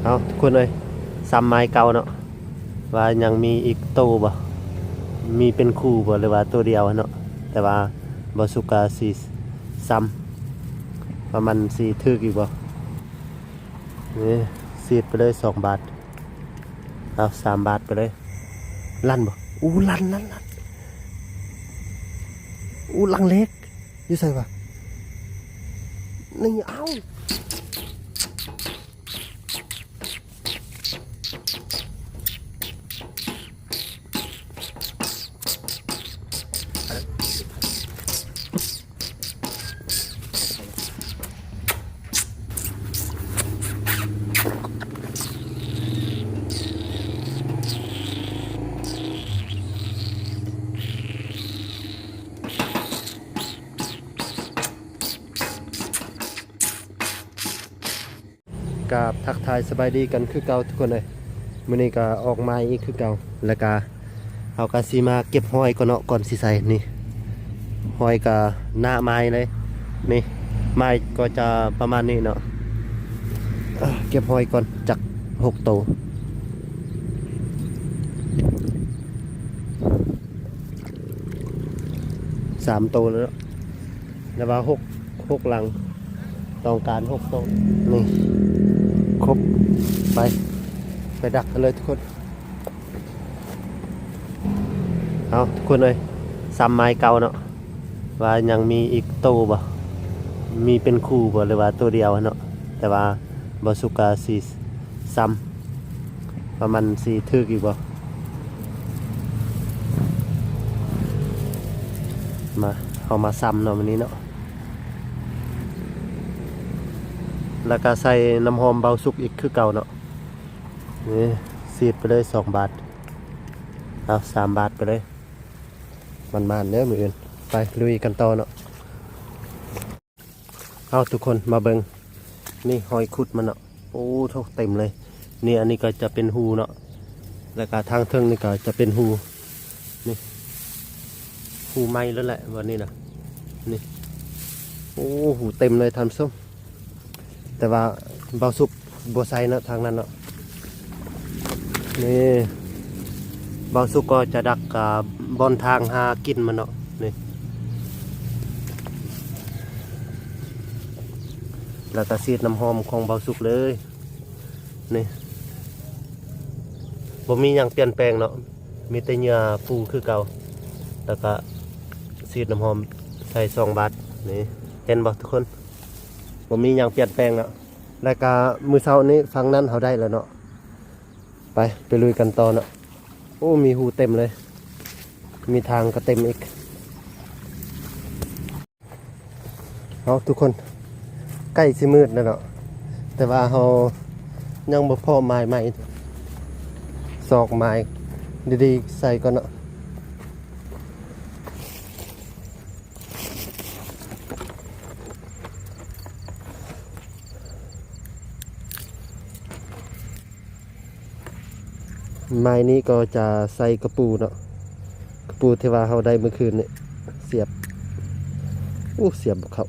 ເອົາ ທຸກຄົນເອີຍ ຊຳໄມ້ເກົ່າເນາະ ວ່າຍັງມີອີກໂຕບໍ່ ມີເປັນຄູ່ບໍ່ ຫຼືວ່າໂຕດຽວເນາະ. ແຕ່ວ່າບໍ່ສຸກກະຊິຊຳ ວ່າມັນຊິຖືກອີກບໍ່. ນີ້ ສີດໄປເລີຍສອງບາດ ເອົາ ສາມບາດໄປເລີຍ. ລັນບໍ່? ອູ້ ລັນ ລັນ ລັນ. ອູ້ ລັງເຫຼັກ ຢູ່ໃສວະ? ນີ້ ເອົາ. ກາບທັກທາຍສະບາຍດີກັນຄືເກົ່າທຸກຄົນເອີຍ. ມື້ນີ້ກະອອກມາອີກຄືເກົ່າ ແລ້ວກະເຮົາກະຊິມາເກັບຫອຍກ່ອນເນາະ ກ່ອນຊິໃສ່. ນີ້ ຫອຍກະໜ້າໄມ້ເລີຍ. ນີ້ ໄມ້ກໍຈະປະມານນີ້ເນາະ. ເກັບຫອຍກ່ອນຈັກຫົກໂຕ ສາມໂຕແລ້ວເນາະ. ແຕ່ວ່າຫົກ ຫົກຫຼັງ ຕ້ອງການຫົກໂຕ. ນີ້ ຄົບ ໄປ ໄປດັກກັນເລີຍທຸກຄົນ. ເອົາ ທຸກຄົນເອີຍ ຊຳໄມ້ເກົ່າເນາະ ວ່າຍັງມີອີກໂຕບໍ່ ມີເປັນຄູ່ບໍ່ ຫຼືວ່າໂຕດຽວເນາະ. ແຕ່ວ່າບໍ່ສຸກກະຊິ ຊຳ ວ່າມັນຊິຖືກອີກບໍ່. ມາ ເຮົາມາຊຳເນາະມື້ນີ້ເນາະ ແລ້ວກະໃສ່ນ້ຳຫອມເບົາສຸກອີກຄືເກົ່າເນາະ. ນີ້ ສີດໄປເລີຍສອງບາດ ເອົາ ສາມບາດໄປເລີຍ. ໝານໆເດີມື້ອື່ນ ໄປລຸຍກັນຕໍ່ເນາະ. ເອົາ ທຸກຄົນມາເບິ່ງ ນີ້ຮອຍຂຸດມັນເນາະ. ໂອ້ໂຖ ເຕັມເລີຍ. ນີ້ ອັນນີ້ກໍຈະເປັນຮູເນາະ ແລ້ວກໍທາງເທິງນີ້ກໍຈະເປັນຮູ. ນີ້ ຮູໃໝ່ແລ້ວແຫຼະ ວັນນີ້ນະ. ນີ້ ໂອ້ ຮູເຕັມເລີຍທ່ານຜູ້ຊົມ. ແຕ່ວ່າເບົາສຸກບໍ່ໃສ່ເນາະ ທາງນັ້ນເນາະ. ນີ້ ເບົາສຸກກໍຈະດັກ ອ່າ ບ່ອນທາງຫາກິນມັນເນາະ. ນີ້ ແລ້ວກໍສີດນ້ຳຫອມຂອງເບົາສຸກເລີຍ. ນີ້ ບໍ່ມີຫຍັງປ່ຽນແປງເນາະ ມີແຕ່ເຫຍື່ອປູຄືເກົ່າ ແລ້ວກະສີດນ້ຳຫອມໃສ່ສອງບາດ. ນີ້ ເຫັນບໍ່ທຸກຄົນ? ບໍ່ມີຫຍັງປ່ຽນແປງເນາະ. ແລ້ວກະມື້ເຊົ້ານີ້ຝັ່ງນັ້ນເຮົາໄດ້ແລ້ວເນາະ. ໄປ ໄປລຸຍກັນຕໍ່ເນາະ. ໂອ້ ມີຮູເຕັມເລີຍ ມີທາງກໍເຕັມອີກ. ເອົາ ທຸກຄົນ ໃກ້ຊິມືດແລ້ວເນາະ ແຕ່ວ່າເຮົາຍັງບໍ່ພໍ້ໄມ້ໃໝ່ ຊອກໄມ້ດີໆໃສ່ກ່ອນເນາະ. ໄມ້ນີ້ກໍຈະໃສ່ກະປູເນາະ ກະປູທີ່ວ່າເຮົາໄດ້ມື້ຄືນນີ້ ສຽບ ໂອ້ ສຽບບໍ່ເຂົ້າ.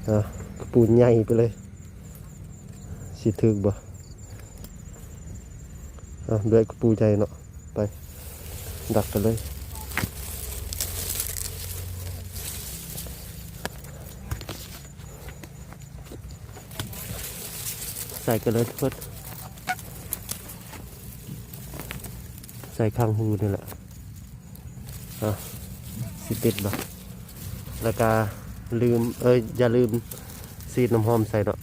ອ່າ ກະປູໃຫຍ່ໄປເລີຍ ຊິຖືກບໍ່? ອ່າ ດ້ວຍກະປູໃຫຍ່ເນາະ. ໄປ ດັກກັນເລີຍ ໃສ່ກັນເລີຍທຸກຄົນ ໃສ່ຂ້າງຮູນີ້ແຫຼະ. ອ່ະ ຊິຕິດບໍ່? ແລ້ວກະລືມ ເອີຍ ຢ່າລືມສີດນ້ຳຫອມໃສ່ເນາະ.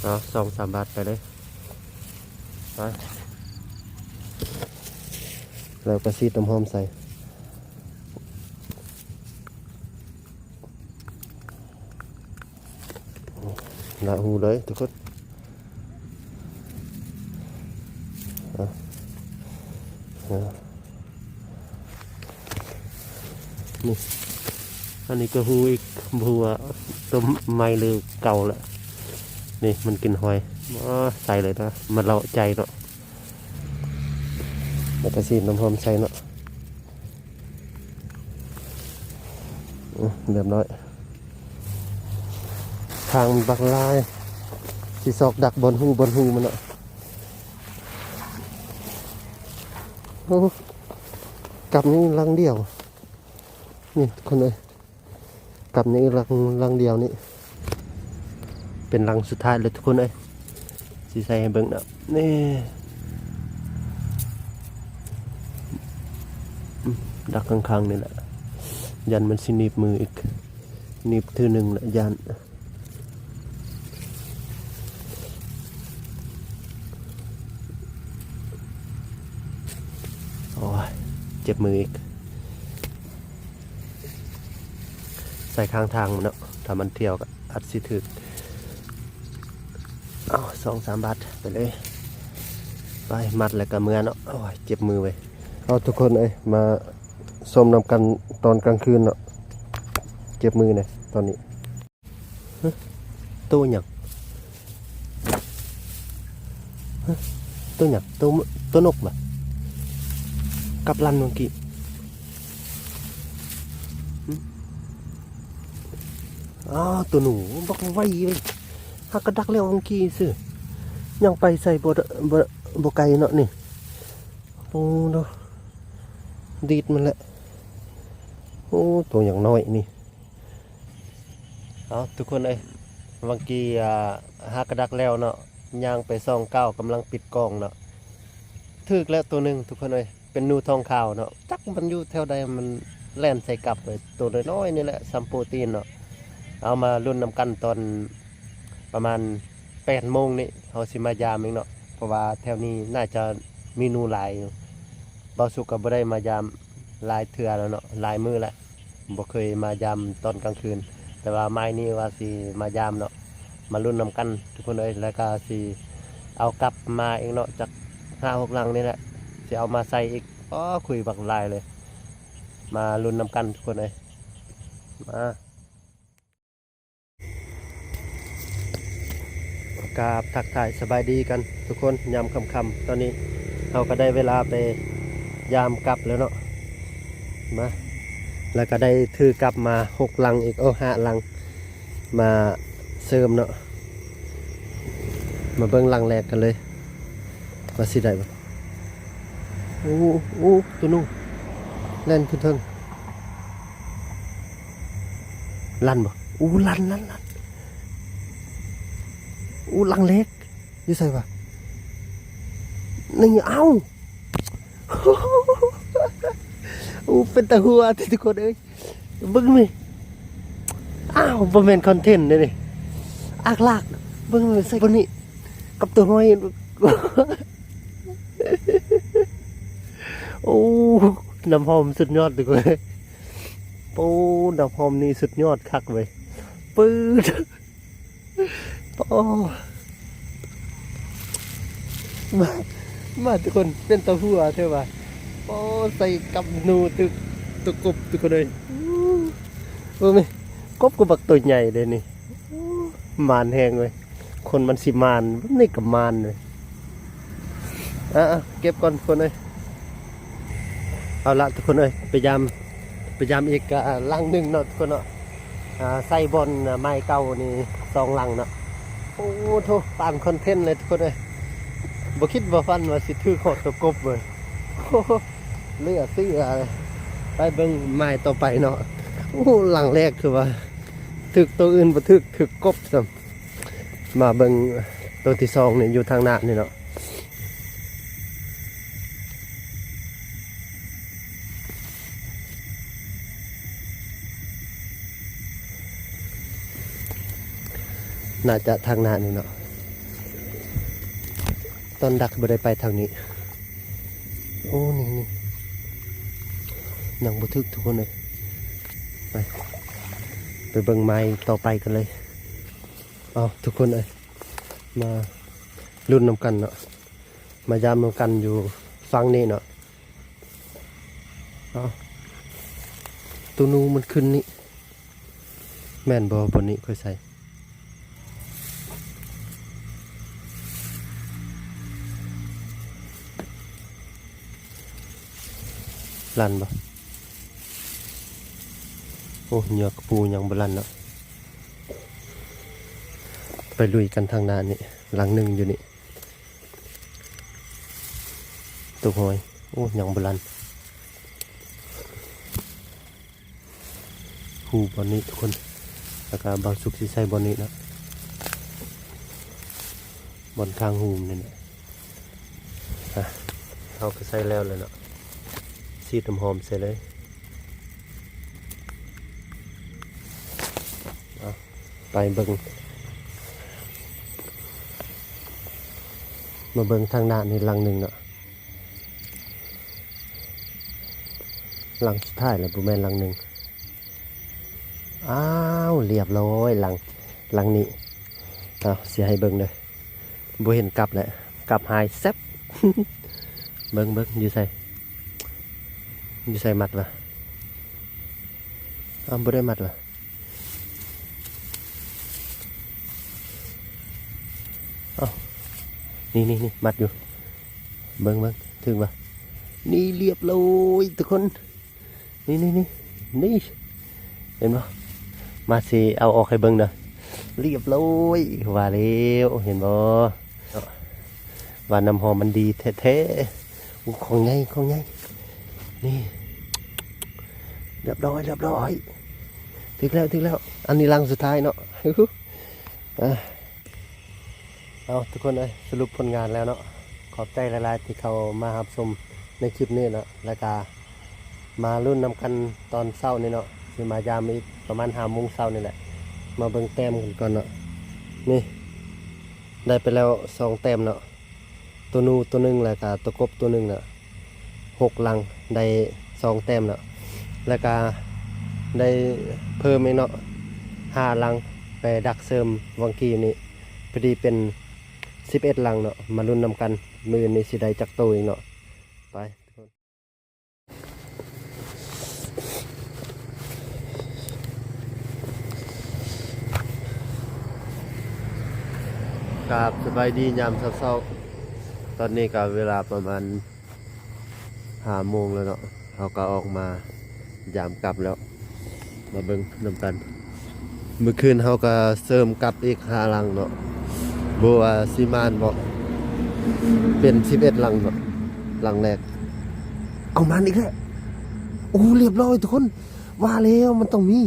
ເອົາ ສອງສາມບາດໄປເລີຍ ໄປ ແລ້ວກະສີດນ້ຳຫອມໃສ່. ລະຫູເລີຍທຸກຄົນ. ອ່ະ ອ່ະ ນີ້ ອັນນີ້ກໍຫູອີກ ບໍ່ຮູ້ວ່າຕົ້ນໃໝ່ຫຼືເກົ່າລະ. ນີ້ມັນກິນຫອຍ. ອໍ ໃສ່ເລີຍນະ ມາເລາະໃຈເນາະ. ແລ້ວກໍສີດນ້ຳຫອມໃສ່ເນາະ. ອືມ ຮຽບຮ້ອຍ. ທາງບັກຫຼາຍ ຊິຊອກດັກບ່ອນຮູບ່ອນຮູມັນເນາະ. ໂອ້ ກັບນີ້ຫຼັງດຽວ ນີ້ທຸກຄົນເອີຍ. ກັບນີ້ຫຼັງ ຫຼັງດຽວນີ້ ເປັນຫຼັງສຸດທ້າຍແລ້ວທຸກຄົນເອີຍ. ຊິໃສ່ໃຫ້ເບິ່ງເນາະ ນີ້ ດັກຂ້າງໆນີ້ແຫຼະ ຢ້ານມັນຊິໜີບມືອີກ ໜີບເທື່ອໜຶ່ງແຫຼະ ຢ້ານ. ໂອ້ຍ ເຈັບມືອີກ. ໃສ່ຂ້າງທາງມັນເນາະ ຖ້າມັນທ່ຽວກໍອາດຊິຖືກ. ເອົາ ສອງສາມບາດໄປເລີຍ ໄປມັດແລ້ວກໍເມືອເນາະ. ໂອ້ຍ ເຈັບມືເວີຍ. ເອົາ ທຸກຄົນເອີຍ ມາຊົມນຳກັນຕອນກາງຄືນເນາະ. ເຈັບມືແດ່ຕອນນີ້. ໂຕຫຍັງ? ໂຕຫຍັງ? ໂຕ ໂຕນົກບໍ? ກັບລັນເມື່ອກີ້. ອ້າວ ໂຕໜູ ບັກໄວເວີຍ. ຫາກະດັກແລ້ວເມື່ອກີ້ຊື່ ຍັງໄປໃສ່ບໍ່ ບໍ່ ບໍ່ໄກເນາະນີ້. ໂອ້ ໂດ ດີດມັນແຫຼະ. ໂອ້ ໂຕຫຍັງນ້ອຍນີ້. ເອົາ ທຸກຄົນເອີຍ ຫວ່າງກີ້ ອ່າ ຫາກະດັກແລ້ວເນາະ ຍ່າງໄປສອງກ້າວ ກຳລັງປິດກ້ອງເນາະ. ຖືກແລ້ວໂຕໜຶ່ງທຸກຄົນເອີຍ ເປັນໜູທອງຂາວເນາະ. ຈັກມັນຢູ່ແຖວໃດ ມັນແລ່ນໃສ່ກັບເລີຍ. ໂຕນ້ອຍໆນີ້ແຫຼະ ສ່ຳໂປຕີນເນາະ. ເອົາ ມາລຸ້ນນຳກັນຕອນປະມານແປດໂມງນີ້ ເຮົາຊິມາຢາມອີກເນາະ ເພາະວ່າແຖວນີ້ໜ້າຈະມີໜູຫຼາຍຢູ່. ບ່າວສຸກກໍບໍ່ໄດ້ມາຢາມຫຼາຍເທື່ອແລ້ວເນາະ ຫຼາຍມື້ແລ້ວ. ບໍ່ເຄີຍມາຢາມຕອນກາງຄືນ ແຕ່ວ່າໝາຍນີ້ວ່າຊິມາຢາມເນາະ. ມາລຸ້ນນຳກັນທຸກຄົນເອີຍ ແລ້ວກໍຊິເອົາກັບມາອີກເນາະ ຈັກຫ້າຫົກຫຼັງນີ້ແຫຼະ ຊິເອົາມາໃສ່ອີກ. ອໍ ຄຸຍບັກຫຼາຍເລີຍ. ມາລຸ້ນນຳກັນທຸກຄົນເອີຍ ມາ. ກາບທັກທາຍສະບາຍດີກັນທຸກຄົນ ຍາມຄ່ຳໆ ຕອນນີ້ເຮົາກໍໄດ້ເວລາໄປຢາມກັບແລ້ວເນາະ. ມາ ແລ້ວກໍໄດ້ຖືກັບມາຫົກຫຼັງອີກ ໂອ້ ຫ້າຫຼັງ ມາເສີມເນາະ. ມາເບິ່ງຫຼັງແລກກັນເລີຍ ວ່າຊິໄດ້ບໍ່. ໂອ້ ໂອ້ ໂຕໜູ ແລ່ນຂຶ້ນເທິງ. ລັນບໍ່? ໂອ້ ລັນ ລັນ ລັນ. ໂອ້ ຫຼັງເລັກ ຢູ່ໃສວະ? ນີ້ ເອົ້າ ໂອ້ ເປັນຕາຫົວແທ້ທຸກຄົນເອີຍ. ເບິ່ງນີ້ ອ້າວ ບໍ່ແມ່ນຄອນເທັນເດ້ນີ້ ອາກລາກ. ເບິ່ງໃສ່ບາດນີ້ ກັບຕົວຫ້ອຍ. ໂອ້ ນ້ຳຫອມສຸດຍອດເລີຍ. ໂອ້ ນ້ຳຫອມນີ້ສຸດຍອດຄັກເວີຍ. ປືດ ໂອ້ ມາ ມາທຸກຄົນ ເປັນຕາຫົວແທ້ວ່າ. ໂອ້ ໃສ່ກັບໜູ ຖືກຕົວກົບທຸກຄົນເອີຍ. ເບິ່ງນີ້ ກົບກໍບັກໂຕໃຫຍ່ເດ້ນີ້. ໂອ້ ໝານແຮງເວີຍ ຄົນມັນຊິໝານ ແບບນີ້ກໍໝານເວີຍ. ອ່າ ເກັບກ່ອນທຸກຄົນເອີຍ. ເອົາລະທຸກຄົນເອີຍ ໄປຢາມ ໄປຢາມອີກ ອ່າ ຫຼັງໜຶ່ງເນາະທຸກຄົນເນາະ. ອ່າ ໃສ່ບ່ອນ ອ່າ ໄມ້ເກົ່ານີ້ສອງຫຼັງເນາະ. ໂອ້ໂທ້ ປານຄອນເທັນເລີຍທຸກຄົນເອີຍ. ບໍ່ຄິດບໍ່ຝັນວ່າຊິຖືກຮອດຕົວກົບເວີຍ. ໂອ້ໂຫ ເຫຼືອເຊື່ອ. ໄປເບິ່ງໄມ້ຕໍ່ໄປເນາະ. ໂອ້ ຫຼັງແລກຄືວ່າຖືກໂຕອື່ນບໍ່ຖືກ ຖືກກົບຊ້ຳ. ມາເບິ່ງໂຕທີສອງນີ້ ຢູ່ທາງໜ້ານີ້ເນາະ. ໜ້າຈະທາງໜ້ານີ້ເນາະ. ຕອນດັກບໍ່ໄດ້ໄປທາງນີ້. ໂອ້ ນີ້ ນີ້ ຍັງບໍ່ຖືກທຸກຄົນເອີຍ. ໄປ ໄປເບິ່ງໄມ້ຕໍ່ໄປກັນເລີຍ. ເອົາ ທຸກຄົນເອີຍ ມາລຸ້ນນຳກັນເນາະ ມາຢາມນຳກັນຢູ່ຝັ່ງນີ້ເນາະ. ເອົາ ໂຕໜູມັນຂຶ້ນນີ້ ແມ່ນບໍ່? ບ່ອນນີ້ຂ້ອຍໃສ່ ລັນບໍ່? ໂອ້ ເຫຍື່ອກະປູຍັງບໍ່ລັນເນາະ. ໄປລຸຍກັນທາງໜ້ານີ້. ຫຼັງໜຶ່ງຢູ່ນີ້ ຕົກຫອຍ. ໂອ້ ຍັງບໍ່ລັນ. ຮູບ່ອນນີ້ທຸກຄົນ ແລ້ວກະບ່າວສຸກຊິໃສ່ບ່ອນນີ້ເນາະ ບ່ອນຂ້າງຮູນີ້ນະ. ອ່ະ ເຮົາກະໃສ່ແລ້ວແລ້ວເນາະ ສີດນ້ຳຫອມໃສ່ເລີຍ. ເອົາ ໄປເບິ່ງ ມາເບິ່ງທາງໜ້ານີ້ຫຼັງໜຶ່ງເນາະ. ຫຼັງສຸດທ້າຍແລ້ວ ບໍ່ແມ່ນຫຼັງໜຶ່ງ. ອ້າວ ລຽບຮ້ອຍ ຫຼັງ ຫຼັງນີ້. ເອົາ ຊິໃຫ້ເບິ່ງເດີ ບໍ່ເຫັນກັບແຫຼະ ກັບຫາຍແຊັບ. ເບິ່ງ ເບິ່ງ ຢູ່ໃສ ຢູ່ໃສ ມັດວະ? ອ້າວ ບໍ່ໄດ້ມັດວະ? ເອົ້າ ນີ້ໆໆ ມັດຢູ່ ເບິ່ງໆ ຖືກບໍ່? ນີ້ ລຽບຮ້ອຍທຸກຄົນ ນີ້ໆໆ ນີ້ ເຫັນບໍ່? ມາ ຊິເອົາອອກໃຫ້ເບິ່ງເດີ ລຽບຮ້ອຍ ວ່າແລ້ວ ເຫັນບໍ່? ວ່ານ້ຳຫອມມັນດີແທ້ໆ. ໂອ້ ຂອງໃຫຍ່ ຂອງໃຫຍ່ ນີ້ ລຽບຮ້ອຍ ລຽບຮ້ອຍ ຖືກແລ້ວ ຖືກແລ້ວ. ອັນນີ້ຫຼັງສຸດທ້າຍເນາະ. ອ່າ ເອົາ ທຸກຄົນເອີຍ ສະຫຼຸບຜົນງານແລ້ວເນາະ. ຂອບໃຈຫຼາຍໆ ທີ່ເຂົ້າມາຮັບຊົມໃນຄລິບນີ້ເນາະ ແລ້ວກະມາລຸ້ນນຳກັນຕອນເຊົ້ານີ້ເນາະ ຊິມາຢາມອີກປະມານຫ້າໂມງເຊົ້ານີ້ແຫຼະ. ມາເບິ່ງແຕ້ມກັນກ່ອນເນາະ. ນີ້ ໄດ້ໄປແລ້ວສອງແຕ້ມເນາະ ໂຕນູໂຕໜຶ່ງ ແລ້ວກະໂຕກົບໂຕໜຶ່ງເນາະ ຫົກຫຼັງ ໄດ້ສອງແຕ້ມເນາະ ແລ້ວກະໄດ້ເພີ່ມອີກເນາະ ຫ້າຫຼັງ ໄປດັກເສີມຫວ່າງກີ້ນີ້ ພໍດີເປັນສິບເອັດຫຼັງເນາະ. ມາລຸ້ນນຳກັນ ມື້ອື່ນນີ້ຊິໄດ້ຈັກໂຕອີກເນາະ. ໄປ ກາບສະບາຍດີຍາມເຊົ້າໆ. ຕອນນີ້ກະເວລາປະມານຫ້າໂມງແລ້ວເນາະ ເຮົາກະອອກມາຢາມກັບແລ້ວ. ມາເບິ່ງນຳກັນ ມື້ຄືນເຮົາກະເສີມກັບອີກຫ້າຫຼັງເນາະ ບໍ່ວ່າຊິມານບໍ່ ເປັນສິບເອັດຫຼັງເນາະ. ຫຼັງແລກ ເອົາ ມານອີກແລ້ວ. ໂອ້ ລຽບຮ້ອຍທຸກຄົນ ວ່າແລ້ວມັນຕ້ອງມີ.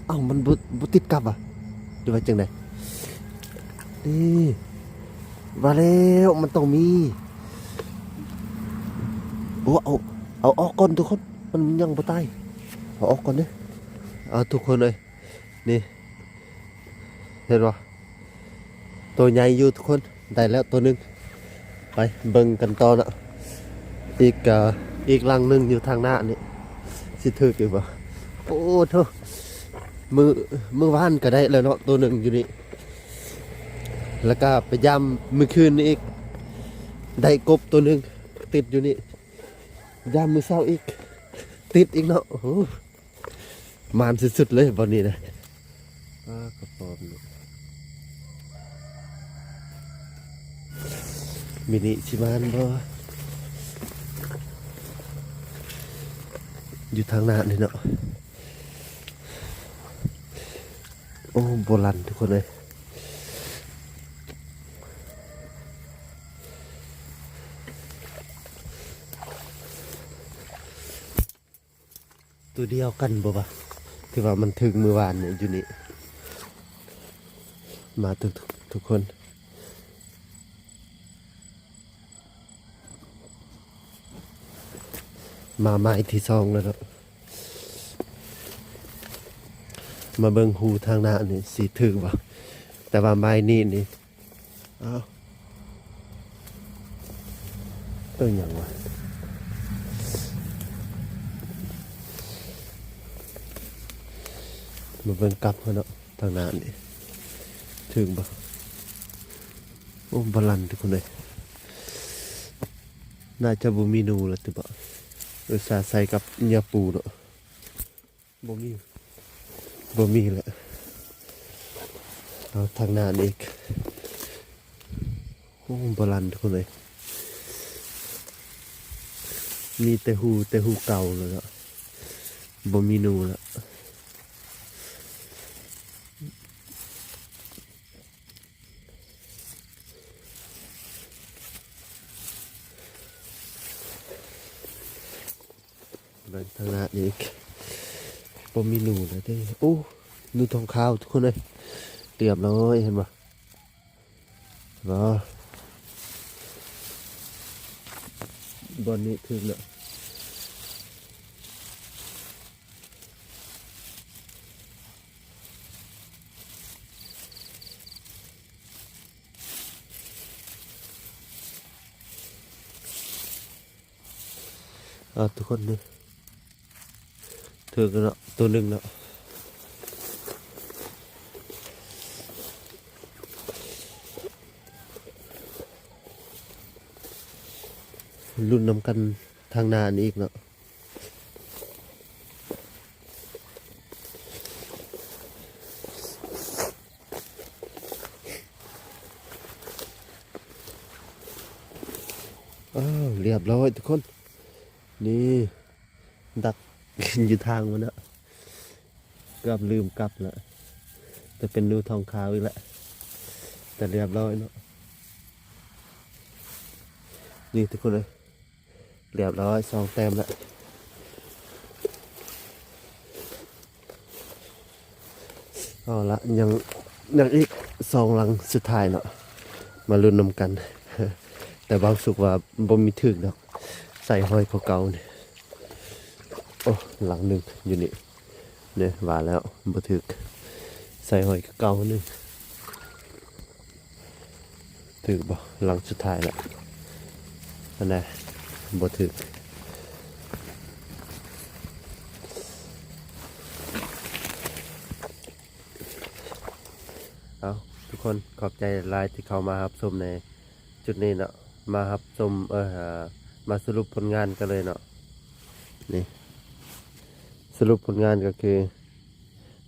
ເອົ້າ ມັນບໍ່ ບໍ່ຕິດກັບຫວາ ຫຼືວ່າຈັ່ງໃດ? ນີ້ ວ່າແລ້ວມັນຕ້ອງມີ. ໂອ້ ເອົາ ເອົາອອກກ່ອນທຸກຄົນ ມັນຍັງບໍ່ຕາຍ ເອົາອອກກ່ອນເດີ. ເອົາ ທຸກຄົນເອີຍ ນີ້ ເຫັນບໍ່? ໂຕໃຫຍ່ຢູ່ທຸກຄົນ ໄດ້ແລ້ວໂຕໜຶ່ງ. ໄປເບິ່ງກັນຕໍ່ເນາະ ອີກ ເອີ ອີກຫຼັງໜຶ່ງຢູ່ທາງໜ້ານີ້ ຊິຖືກຢູ່ບໍ່? ໂອ້ໂທ້ ມື້ ມື້ວານກະໄດ້ແລ້ວເນາະ ໂຕໜຶ່ງຢູ່ນີ້ ແລ້ວກະໄປຢາມມື້ຄືນນີ້ອີກ ໄດ້ກົບໂຕໜຶ່ງ ຕິດຢູ່ນີ້. ຢາມມື້ເຊົ້າອີກ ຕິດອີກເນາະ. ໂອ້ ມານສຸດໆເລີຍບ່ອນນີ້ນະ. ປາກະປອມນີ້ ມື້ນີ້ຊິມານບໍ່? ຢູ່ທາງໜ້ານີ້ເນາະ. ໂອ້ ບໍ່ລັນທຸກຄົນເອີຍ. ຕົວດຽວກັນບໍ່ວະ? ທີ່ວ່າມັນຖືກມື້ວານນີ້ຢູ່ນີ້. ມາທຸກ ທຸກຄົນ ມາໄມ້ທີສອງແລ້ວເນາະ. ມາເບິ່ງຮູທາງໜ້ານີ້ຊິຖືກບໍ່? ແຕ່ວ່າໄມ້ນີ້ນີ້ ອ້າວ ເອີ ຫຍັງວະ? ມາເບິ່ງກັບເຮົາເນາະ ທາງໜ້ານີ້ ຖືກບໍ່? ໂອ້ ບໍ່ລັນທຸກຄົນເອີຍ. ໜ້າຈະບໍ່ມີໜູແລ້ວຕິບໍ່? ອຸດສ່າໃສ່ກັບເຫຍື່ອປູເນາະ. ບໍ່ມີ ບໍ່ມີແຫຼະ. ເອົາທາງໜ້ານີ້ອີກ. ໂອ້ ບໍ່ລັນທຸກຄົນເອີຍ. ມີແຕ່ຮູ ແຕ່ຮູເກົ່າແລ້ວເນາະ. ບໍ່ມີໜູແລ້ວ. ເບິ່ງທາງໜ້ານີ້ອີກ ບໍ່ມີໜູແລ້ວເດ້. ໂອ້ ໜູທອງຂາວທຸກຄົນເອີຍ ລຽບຮ້ອຍ ເຫັນບໍ່? ບໍ່ ບ່ອນນີ້ຖືກແລ້ວ. ເອົາ ທຸກຄົນນີ້ ຖືກແລ້ວເນາະ ໂຕໜຶ່ງເນາະ. ລຸ້ນນຳກັນທາງໜ້ານີ້ອີກເນາະ. ອ້າວ ລຽບຮ້ອຍທຸກຄົນ ນີ້ ດັກກິນຢູ່ທາງມັນເນາະ ເກືອບລືມກັບລະ ແຕ່ເປັນໜູທອງຂາວອີກລະ ແຕ່ລຽບຮ້ອຍເນາະ. ນີ້ທຸກຄົນເອີຍ ລຽບຮ້ອຍ ສອງແຕ້ມລະ. ເອົາລະ ຍັງ ຍັງອີກສອງຫຼັງສຸດທ້າຍເນາະ ມາລຸ້ນນຳກັນ ແຕ່ເວົ້າສຸກວ່າບໍ່ມີຖືກດອກ ໃສ່ຫ້ອຍກວ່າເກົ່ານີ້. ໂອ້ ຫຼັງໜຶ່ງຢູ່ນີ້ ນີ້ວ່າແລ້ວບໍ່ຖືກ ໃສ່ຫ້ອຍກວ່າເກົ່າໜຶ່ງ. ຖືກບໍ່? ຫຼັງສຸດທ້າຍລະ ອັນໃດບໍ່ຖືກ. ເອົາ ທຸກຄົນ ຂອບໃຈຫຼາຍທີ່ເຂົ້າມາຮັບຊົມໃນຈຸດນີ້ເນາະ ມາຮັບຊົມ ເອີ ມາສະຫຼຸບຜົນງານກັນເລີຍເນາະ. ນີ້ ສະຫຼຸບຜົນງານກໍຄື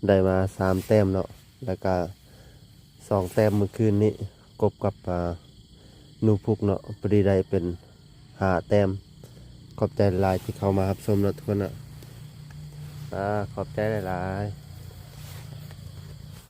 ໄດ້ມາສາມແຕ້ມເນາະ ແລ້ວກະສອງແຕ້ມມື້ຄືນນີ້ ກົບກັບ ອາ ໜູພຸກເນາະ ພໍດີໄດ້ເປັນຫ້າແຕ້ມ. ຂອບໃຈຫຼາຍໆທີ່ເຂົ້າມາຮັບຊົມເນາະທຸກຄົນເນາະ ອາ ຂອບໃຈຫຼາຍໆ.